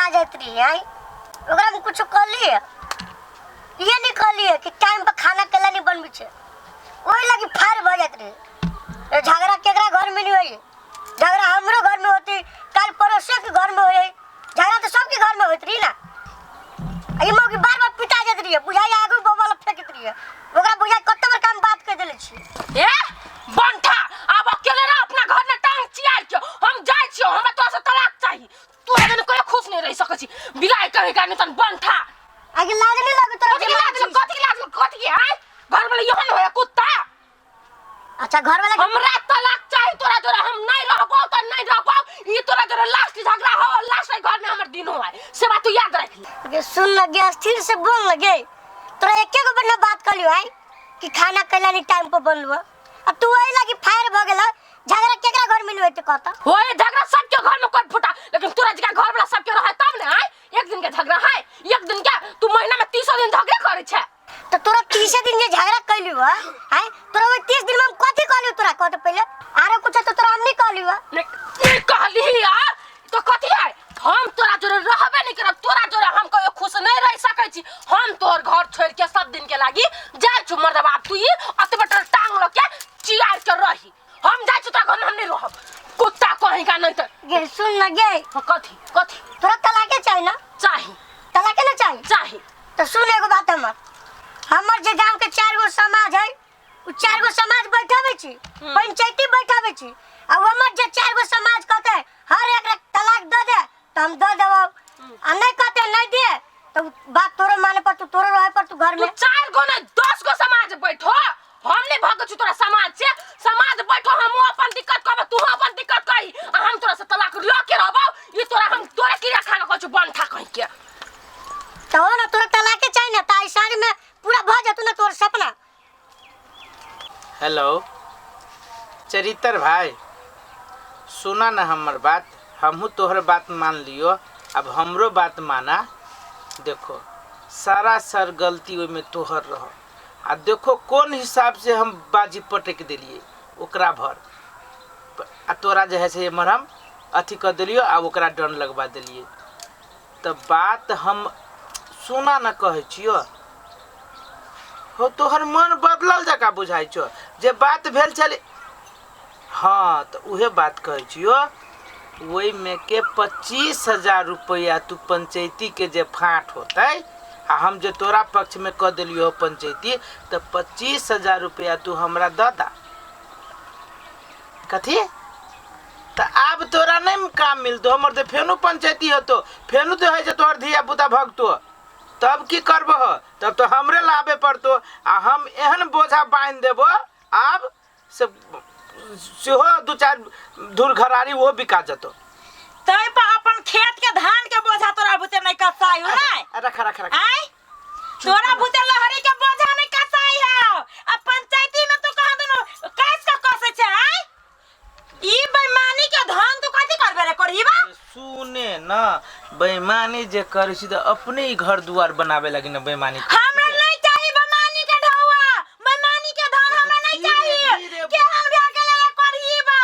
पिता जाइत रही आइ ओकरा हम कुछो कहलिए ये नहीं कहलिए कि टाइम पर खाना केला नहीं बनबै छै ओहि लगी फायर भऽ जाइत रहे ए झगड़ा केकरा घर में नहीं होई झगड़ा हमरो घर में होती काल पड़ोसियों के घर में होई झगड़ा तो सबके घर में होइत रही ना आ ई मौगी बार बार पिटा जाइत रही बुझाइ आगू बबल फेंकैत रही ओकरा बुझाइ कते बड़का हम बात कहि देले छी ए बंठा आब अकेले रह अपना घर में टांग चियार के हम जाइ छियो हमरा तोरा से तलाक चाही तू एहन कोई खुश नहीं रह सकै छी बिलाइ कहे का नहीं तन बंठा आगे लाज नहीं लागू तोरा कथी के लाज कथी के लाज कथी के आय घर वाला यहन होया कुत्ता अच्छा घर वाला हमरा तलाक चाही तोरा जोरा हम नहीं रहबो त नहीं रहबो ई तोरा जोरा लास्ट झगड़ा हो लास्ट घर में हमर दिन हो से बात तू याद रख ले गे सुन लगे स्थिर से बोल लगे तोरा एके गो बना बात कर लियो आई कि खाना कैला नहीं टाइम पर बनलु अब तू वही लगी फायर भ गेल झगड़ा केकरा घर में नहीं होते कहता होए झगड़ा सबके घर में कोई फुटा लेकिन तोरा जगह घर वाला सबके रहे तब ने आय एक दिन के झगड़ा है एक दिन के तू महीना में 300 दिन झगड़े करे छे तो तोरा तीसे दिन जे झगड़ा कैलू है आय तोरा वही 30 दिन में हम कथी कहलियो तोरा कहते पहले आरो कुछ तो तोरा हम नहीं कहलियो है नहीं नहीं कहली यार तो कथी है हम तोरा जोरे रहबे नहीं करब तोरा जोरे हम कहियो खुश नहीं रह सकै छी हम तोहर घर छोड़ के सब दिन के लागी जाइ छु मर्दबा तू ई अतबे तोर टांग ल के चियार के रही हम जाइ छु तोरा घर में हम नहीं रहब कुत्ता कहीं का नहीं तो गे सुन न गे हाँ, कथी कथी तोरा तलाके चाही ना चाही तलाके ना चाही चाही तो सुन एगो बात हमर हमर जे गांव के चार गो समाज है उ चार गो समाज बैठाबै छी पंचायती बैठाबै छी आ हमर जे चार गो समाज कहते हर एक तलाक दऽ दे तऽ हम दऽ देबौ आ नहीं कहते नहीं दिए तो उ बात तोरो माने पर तू तोरो रहे पर तू घर तू में चार गो नहीं 10 गो समाज बैठो हम नहीं भागै छी तोरा समाज से समाज बैठो हम अपन दिक्कत कहब तू अपन दिक्कत कही आ हम तोरा से तलाक ल के रहबौ ई तोरा हम तोरा क्रिया खा के कहै छी बन खा कहीं के तो हो ना तोरा तलाके चाही ना त आई साँझ में पूरा भऽ जेतौ ना तोर सपना हेलो चरित्र भाई सुना ना हमर बात हमहूँ तोहर बात मान लियो अब हमरो बात माना देखो सारा सर गलती ओहिमे तोहर रह आ देखो कोन हिसाब से हम बाजी पटक देलियै ओकरा भर आ तोरा जे है से एम्हर हम अथी कऽ देलियो आ ओकरा डन लगवा देलियै तऽ बात हम सुना न कहै छियो हो तोहर मन बदलल जकाँ बुझाइ छौ जे बात भेल छलै हँ तऽ उहे बात कहै छियो ओहिमे के 25,000 रुपैआ तू पंचैतीके जे फाँट होतै आ हम जे तोरा पक्षमे कऽ देलियो पंचैती तऽ 25,000 रुपैआ तू हमरा दऽ दा कथी तऽ आब तोरा नहि काम मिलतो हमर तऽ फेनो पंचैती होतो फेनो तो है जे तोहर धिया पुता भगतो तब की करबह तब तो हमरे लाबे पड़तो आ हम एहन बोझा बान्हि देबो आब से सेहो दू चारि धूर घरारी ओहो बिका जेतो तै पर अपन खेत के धान के बोझा तोरा बुते नहीं कसाई हो नहीं रख रख रख आय तोरा बुते लहरी के बोझा नहीं कसाई हो अब पंचायती में तू कहां दुनो कैस का कसे छे आय ई बेईमानी के धन तू कथी करबे रे करहीबा सुने न बेईमानी जे करै छी तऽ अपने ही घर दुआर बनाबे लागी न बेईमानी करै छी। हमरा नहीं चाहिए बेईमानी के ढौआ बेईमानी के धन हमरा नहीं धीरे- चाहिए धीरे- केहन भए गेलै रे करहीबा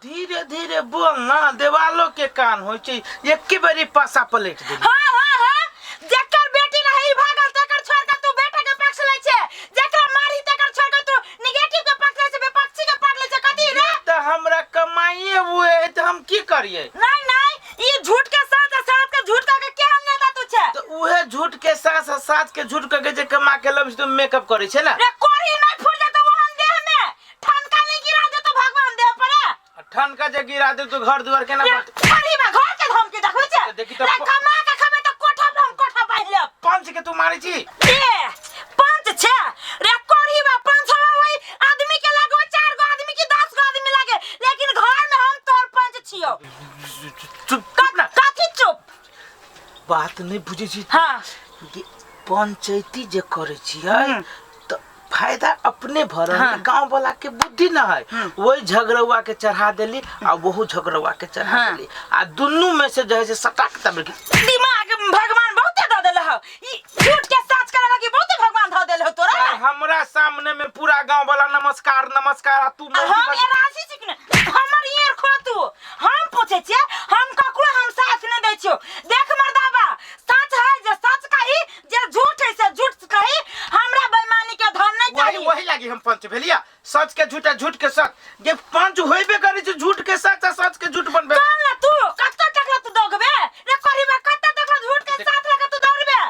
धीरे धीरे बोल न देवालो के कान होइ छै एके बेरी पासा पलटि देली हाँ हाँ हाँ जेकर बेटी नहीं भागल तेकर छोड़ के तू बेटा के पक्ष लै छे जेकरा मारी तेकर छोड़ के तू निगेटिव के पक्ष लै छे विपक्षी के पक्ष लै छे कथी रे तऽ हमरा कमाइए हुए है तऽ हम की करिए नहीं नहीं ई झूठ के साथ साथ के झूठ के केहन नेता तू छे तऽ उहे झूठ के साथ साथ साथ के झूठ के जे कमा के लब तो मेकअप करै छै ने रे कोरी नहीं फूट जेतो वहन देह में ठनका नहीं गिरा देतो भगवान देह पर रे ठनका जे गिरा दे तो घर दुआर केना बनतै कोरी में घर के धमकी देखबै छे देखी तऽ रे कमा के खेबै तऽ कोठा पर हम कोठा बान्हि लेब पंच के तू मारै छी ए पंच छे रे कोरी बा पंच हवा वही आदमी के लागो चार गो आदमी की 10 गो आदमी लागे लेकिन घर में हम तोर पंच छियो चुप चुप ना कथी चुप बात नहीं बुझै छी हाँ कि पंचायती जे करै छियै तऽ फायदा अपने भर हाँ। गांव वाला के बुद्धि न है वही झगड़ुआ के चढ़ा देली आ वहू झगड़ुआ के चढ़ा हाँ। देली आ दुनू में से जे है से सटाक तब दिमाग भगवान बहुते दऽ देले हौ ई झूठ के सच करे लगी बहुते भगवान दऽ देले हौ तोरा और हमरा सामने में पूरा गांव वाला नमस्कार नमस्कार आ तू आ मौगी हम बस- एरासी चिकने हमर ईर खो तू हम पूछे छियै हम ककरो हम साथ नहि दै छियौ देख मर हम पंच भेलिया सच के झूठ आ झूठ के सच जे पंच होइबे करै छै झूठ के सच आ सच के झूठ बनबे चल ना तू कत्ता तक तू दौगबे रे कोरी बा कत्ता तक झूठ के साथ लगा तू दौड़बे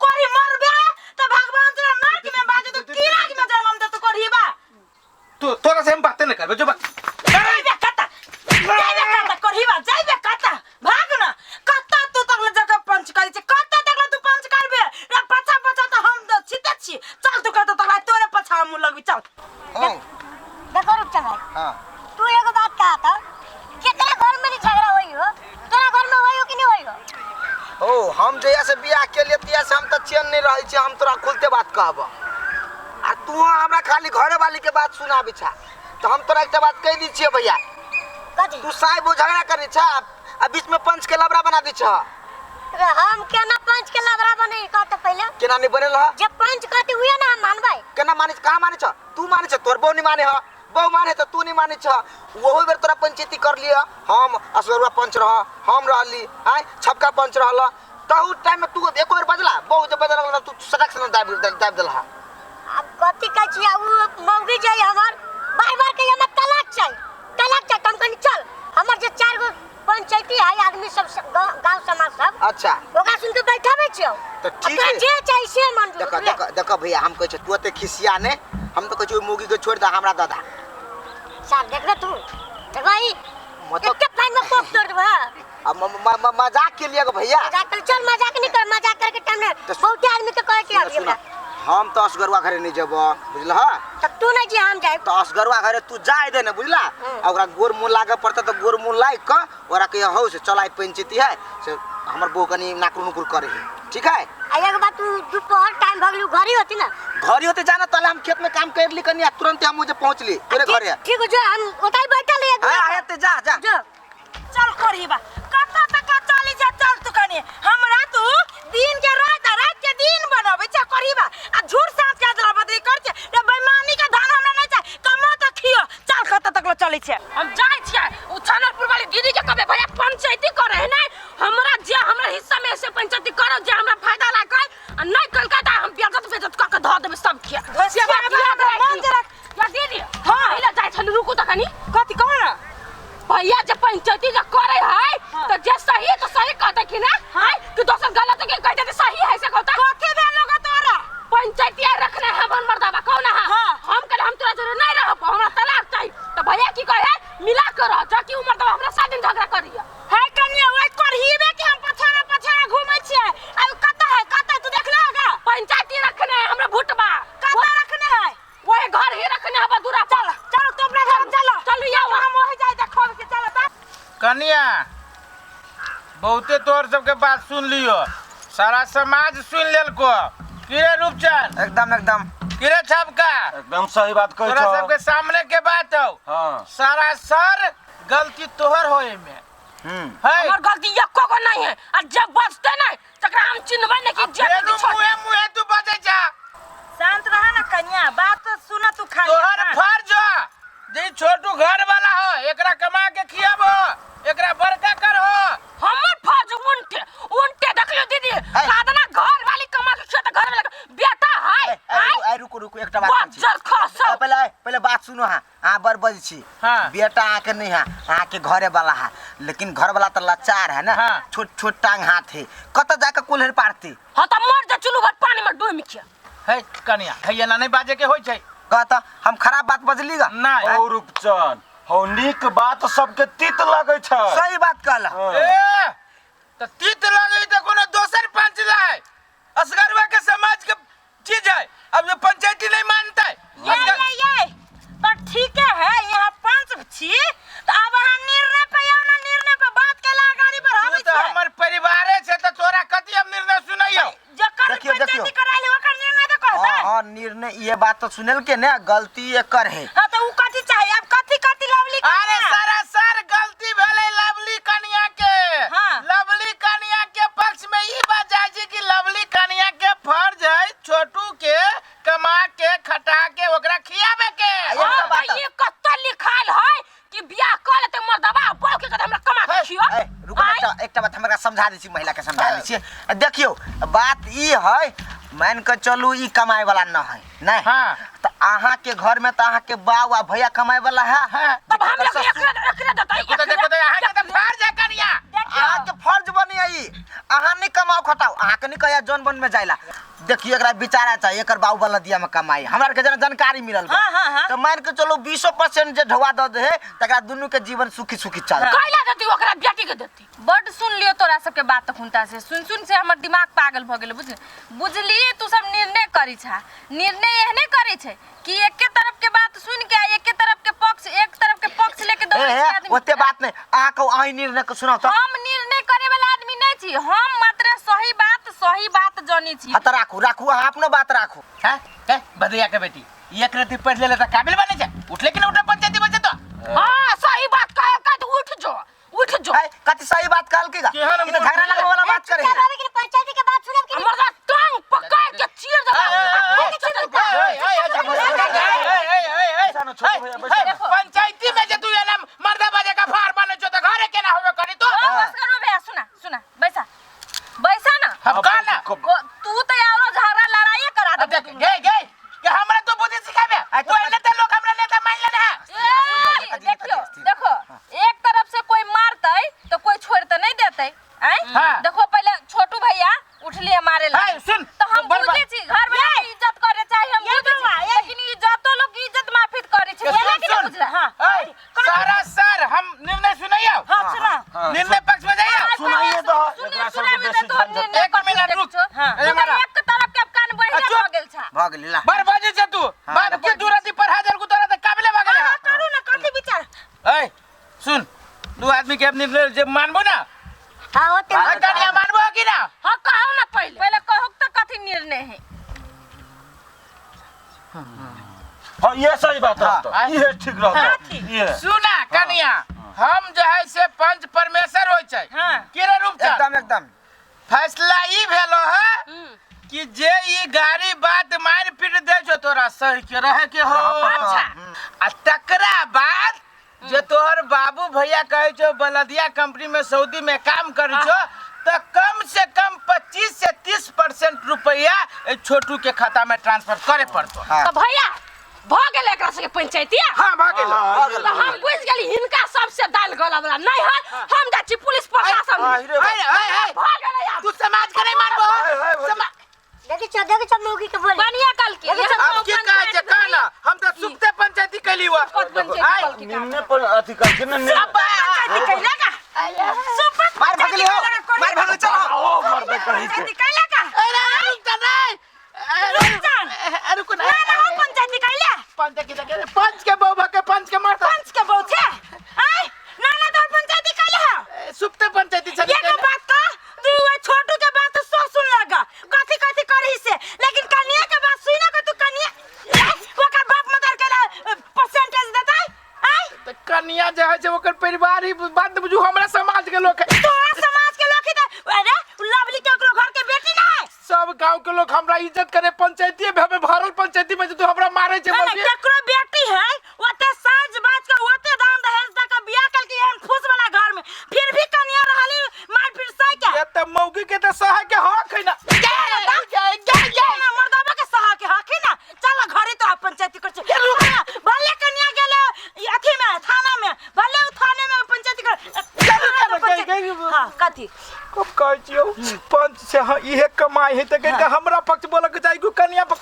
कोरी मरबे तो भगवान तोरा नर्क में बाजू तो कीड़ा में जन्म दे तू कोरी बा तू तोरा से हम बाते न करबे जो बात जाइबे कत्ता जाइबे कत्ता कोरी बा जाइबे कत्ता भाग ना कत्ता तू तक जगह पंच करै छै कत्ता तक तू पंच करबे रे पछा पछा तो हम तो छिते छी चल तू कत्ता तक तोरे पछा हम लगबी चल हूँ देखो रूपचंद भाई हाँ तू एगो बात कहा था केकरा घर में नहीं झगड़ा होई हो तोरा घर में होई हो कि नहीं होई हो ओ हम जहिया से बियाह के लिए तहिया से हम तऽ चैन नहीं रहै छी हम तोरा खुलते बात कहब आ तू हमरा खाली घरे वाली के बात सुनाबै छा तऽ हम तोरा एकटा बात कहि दै छियै भैया कथी तू साहेब झगड़ा करै छा आ बीच में पंच के लबड़ा बना दै छा अरे हम केना पंच के लबड़ा बने कहते पहले केना नहीं बनल ह जे पंच कहते हुए ना हम मानबै केना माने कहाँ माने छ तू माने छ तोर बहू नहीं माने ह बहू माने त तू नहीं माने छ ओहो बेर तोरा पंचायती कर लिया हम असगरुआ पंच रह हम रहली आय छपका पंच रहल तहु टाइम में तू एको बेर बजला बहू जे बजल लगल तू सटक से दाबि दाबि देलहा अब कथी कहै छी उ मौगी जे हमर बार बार कहिए हमरा तलाक चाही तलाक चाही त हम कहनी चल हमर जे चार गो पंचायती है आदमी सब गांव समाज सब अच्छा ओकरा सुन के बैठाबै छियौ तऽ ठीक तोरा है। जे चाही से मंजूर देख देख देख भैया हम कहै छी तू एते खिसिया ने हम तऽ कहै छी ओहि मौगी के छोड़ि दे हमरा दादा साहब देखबे तू देखबही मतलब एते पानि में कोप तोड़ देबो हाँ। अब मजाक के लिए भैया मजाक कर चल मजाक नहीं कर मजाक करके टाइम नहीं तऽ बहुते आदमी के कहे के सुन आबि सुन हमरा हम तऽ असगरुआ घरे नहीं जेबो बुझलह तब तू नहीं जी हम जाए तऽ असगरुआ घरे तू जाय दे ने बुझला आ ओकरा गोर मुँह लागे पड़तै तऽ गोर मुँह लागि कऽ ओकरा कहियो हौ से चल आइ पंचायती है से हमर बहू कनी नाकुर नुकुर करे है ठीक है आ एगो बात तू दोपहर टाइम भऽ गेलौ घरे होती ना घरे होते जाना तले हम खेत में काम कर ली कनी आ तुरंत हम मुझे पहुंच ली तोरे घरे ठीक हो जो हम ओतै बैठल रहिए हां आए ते जा जा जो चल कोरीबा कत्ता तक चली जा चल तू कनी हमरा तू दिन के रात आ रात के दिन बनाबै छै कोरीबा आ झूठ साँच के अदला बदली कर छै रे बेईमानी के धान हमरा नहीं चाही कमा त खियो चल कत्ता तक चलै छै हम जाइ छियै उ छानरपुर वाली दीदी के कहबै भैया पंचायती करे है नहीं हमरा जे हमरा हिस्सा में से पंचायती करो जे हमरा फायदा लागै आ नहीं कलका त हम बेइज्जत बेइज्जत क के धऽ देबै सब के से बात याद मन राखी जरा या दीदी हां इला जाइ छली रुकू त कनी कथी कह ना भैया जे पंचायती जे करे है त जे सही है तो सही कहते कि ना है कि दोसर गलत के कहते त सही है से कहता कथी भेल लोग तोरा पंचायती रखने है हमर मर्दाबा कौन है हाँ। हम कल हम तोरा जरूर नहीं रहब हमरा तलाक चाहिए तो भैया की कहे मिला कर रह जाकि उमर दबा हमरा सात दिन झगड़ा करिए है कनिया ओइ करहीबे के हम पछाड़ा पछाड़ा घूमै छियै आ कत्ता है कत्ता तू देखले होगा पंचायती रखने है हमरा भुटबा कत्ता रखने है वही घर ही रखने है बदूरा चल चल तू अपना घर चल चलू यहाँ हम वही जाय देखब के चल त कनिया बहुते तोहर सबके बात सुन लियो सारा समाज सुन लेलको की रे रूपचंद एकदम एकदम की रे छबका एकदम सही बात कहै तोरा छौ सबके सामने के बात हौ हाँ सारा सर गलती तोहर होए में हम्म है हमर गलती एको गो नहीं है आ जब बचते नहीं तकरा हम चिन्हबै नहीं कि जे फेरू छोड़ मुहे मुहे तू बजै जा शांत रह ना कन्या बात सुन तू खाली तोहर फर्ज हो जे छोटू घर वाला हो एकरा कमा के खियाबो एकरा बड़का करहो हमर फर्ज उनटे उनटे देखलियो दीदी साधना घर वाली कमा के खेत घर वाला बेटा है ए, ए, रुको रुको एकटा बात कहै छी। बज्जर खसौ ए, पहिले पहिले बात सुनो हाँ अहाँ बड़ बज छी हाँ। बेटा अहाँके नहीं है अहाँके घरे वाला है लेकिन घर वाला तो लाचार है ना हाँ। छोट छोट टांग हाथ है कत जाके कुल्हड़ पारती हाँ तो मर जा चुलू भर पानी में डूब के है कनिया है एना नहीं बाजे के होइ छै कहता हम खराब बात बजली गा नहीं हौ रूपचन हौ नीक बात सबके तीत लगै छै सही बात कहला हाँ। ए त तीत लगै त कोनो दोसर पंच लाय असगरवा के समाज के चीज है अब जो पंचायती नहीं मानता है ये ये ये तो ठीक है यहाँ पंच छी तो अब अहाँ निर्णय पे आउ ना निर्णय पे बात के ला गाड़ी बढ़ाबै तो छै हमर परिवारे छै त तोरा कथी हम निर्णय सुनैयौ जकर देखियौ, देखियौ। पंचायती कराइल ओकर निर्णय तो कहतै हाँ हाँ निर्णय ये बात तो सुनल के ने गलती एकर है हाँ तो उ कथी चाही अब कथी कथी लवली अरे कन्या? सारा सर गलती भेलै लवली कनिया के हाँ। लवली कनिया के पक्ष में ई बात जाइ छै कि लवली कनिया के फर्ज है छोटू के कमा के खटा के ओकरा खियाबे के एक हाँ बात- तो ये कत्तो लिखाल है कि बियाह कर लेते मर्दबा बोल के हमरा कमा के खियो ए, रुको ना, एकटा एकटा बात हमरा समझा दै छी महिला के समझा दै छी देखियौ बात ई है मान के चलू ई कमाए वाला न है नहीं हाँ। तऽ अहाँ के घर में तो अहाँ के बाऊ आ भैया कमाए वाला है। हाँ। तब हम लोग एकरे एकरे देतै। देखो तो, देखो तो, अहाँ के तो फर्ज है कनिया। अहाँ के फर्ज बनी आई, अहाँ नहीं कमाओ खटाओ, अहाँ के नहीं कहिया जौन बन में जाइला। देखिए एकरा बिचारा चाहिए, एकर बाऊ वाला दिया में कमाई हमरा के जना जानकारी मिलल बा। हाँ, हाँ, हाँ। तो मान के चलो 20% जे ढवा द दे तकरा दुनू के जीवन सुखी सुखी चल। कैला देती ओकरा बेटी के देती। बड सुन लियो तोरा सबके बात हुनता से सुन सुन से हमर दिमाग पागल भ गेल। बुझ बुझलिए तू सब निर्णय करी छा, निर्णय एहने करी छै कि एके तरफ के बात सुन के आ एके तरफ के पक्ष, एक तरफ के पक्ष लेके ए, दौड़ै ए, छै आदमी। ओते बात नहीं, अहाँ कहू अहीं निर्णय के सुनाउ तो। हम निर्णय करे वाला आदमी नहीं छी, हम मात्र सही बात जानी छी। हाँ तो राखू राखू, अहाँ अपनो बात राखू। हाँ, ए, भदैया के बेटी एक रत्ती पढ़ लेले त काबिल बने छै, उठले कि ना उठे पंचायती बचे तो। हां सही बात कह कह तो उठ जो, उठ जो। ए, कथी सही बात कहल की गा? केहन ई तो झगड़ा लगवे वाला बात करे। चुपचाप आवे के पंचायती के बात सुनब कि हमर दा टांग पकड़ के चीर देबा। पंचायती में जे तू एना मर्दा बाजे का फार बने छो त घरे केना होबे करी तो? हाँ, बस करो भैया, सुना सुना बैसा बैसा ना। हम का ना तू तो यारो झगड़ा लड़ाई करा अब दे। देख गे गे के हमरा तो बुद्धि सिखाबे, पहले त लोग हमरा नेता मान लेने है। ए, देखियो देखो, एक तरफ से कोई मारतै तो कोई छोड़ तो नहीं देतै। आय हाँ। देखो पहले छोटू भैया उठलिए मारे ला। हाय, सुन, तो हम बड़ बुझे छी घर में इज्जत करे चाहे हम बुझे छी, लेकिन इज्जतो लोग इज्जत माफी करे छै, सुन, ये कि सुन। बुझला? हां ए, सारा सर हम निर्णय सुनैयो। हां सुना। निर्णय पक्ष में जाइयो। सुनाइए तो, एकरा सबके बेसी झंझट। एक मिनट रुक। हाँ। ए, मारा। एक तरफ के कान बहिरे चुप। भ गेल छा। भ गेली ला। बर बाजे छे तू बाप के दूरती पर हाजर को तोरा त काबिले भ गेले। हां करू ना कथी विचार। ए सुन, दू आदमी के अब निर्णय जे मानबो ना। हां होते। आ, कनिया मानबो कि ना? हां कहू ना पहले। पहले कहू त कथी निर्णय है। हाँ ये सही बात रहता, ये ठीक रहता। ये सुना कनिया, हम जो है से पंच परमेश्वर होय छै। हां। के रूप छै? एकदम एकदम। फैसला ई भेलो है कि जे ई गाड़ी बात मार पीट दे छो तोरा सही के रहे के हो। अच्छा। आ तकरा बाद जे तोहर बाबू भैया कहे छो बलदिया कंपनी में सऊदी में काम करे छो त कम से कम 25 से 30% रुपया छोटू के खाता में ट्रांसफर करे पड़तो। हाँ। तो भैया भ गेल एकरा सबके पंचायतिया। हाँ भ गेल। हाँ, तो हम बुझ गेली हिनका सबसे दाल गला वाला नहीं है, हम जाइ छी पुलिस प्रशासन। आहि रे हाय हाय हाय, भ गेलै आब। तू समाज के नहीं मानबो। देखी छो, देखी छो मौगी के बोली। बढ़िया कल की। अब के कहे छे कहना, हम त सुखते पंचायती कैली हुआ। निर्णय पर अथी करके ना निर्णय। पंचायती कैला का सुपर मार भगली हो, मार भगली चलो। ओ मर्द कहीं के। पंचायती कैला का? अरे रुक जा नहीं, रुक जा। अरे रुक ना ना हम पंचायती कैला। पंच के देखे पंच के बहु भके पंच के मारता। पंच के बहु छे? आय ना ना तोर पंचायती कैला है। सुपते पंचायती छे। एगो बात का तू ओइ छोटू के बात सब सुन लगा कथी कथी करही से, लेकिन कनिया के बात सुन के तू कनिया ओकर बाप मदर के परसेंटेज देतै। आय त कनिया जे है से ओकर परिवार ही बात बुझू हमरा समाज के लोग है। तोरा समाज के लोग ही त अरे लवली के ओकरो घर के बेटी ना है। सब गांव के लोग हमरा इज्जत करे पंचायती में, हमें भरल पंचायती में जो तू हमरा मारे छे। ना केकरो बेटी है ओते साँझ बाज के ओते दान दहेज द के बियाह कल के एहन खुश वाला घर में फिर भी कनिया रहली मार पीट सह के। ये त मौगी के त सह के हक है ना। ना मर्दाबा के सह के हक है ना। चल घरे तो आप पंचायती कर भले कनिया गेले अथी में थाना में, भले उ थाने में पंचायती कर। हां कथी कब कहै छियौ पंच से हाँ इहे कमाई है त के हमरा पक्ष बोलक के चाही कि कनिया पक्ष।